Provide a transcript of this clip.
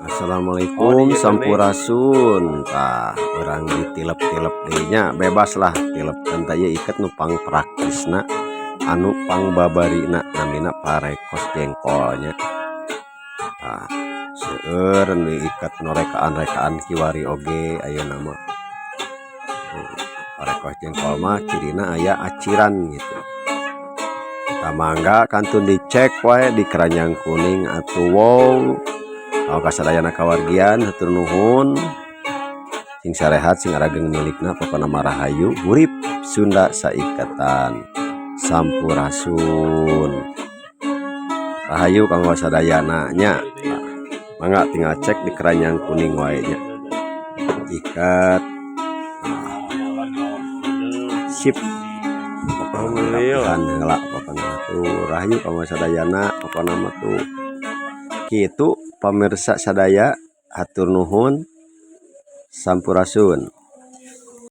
Assalamualaikum, sampurasun. Tah, urang ditilep-tilep deui nya, bebas lah tilep kan. Tah, ieu iket nu pang praktisna, anu pang babarina, namina parekos jengkolnya. Tah, seueur nu iket nu rekaan-rekaan kiwari oge ayeuna mah. Parekos jengkol mah cirina aya aciran gitu. Tah, mangga kantun dicek wae di keranjang kuning atuh. Wow. Kalau kasadayana kawargian, hatur nuhun. Sing sarehat, sing arageng milikna, pokona mah rahayu, hurip Sunda saiketan. Sampurasun. Rahayu kanggo sadayana nya. Nah, mangga tinggal cek di keranjang kuning wae nya. Ikat. Nah, sip. Alhamdulillah. Rapihan heula pokona tuh. Rahayu kanggo sadayana pokona mah tuh. Kitu, pamirsa sadaya, hatur nuhun. Sampurasun.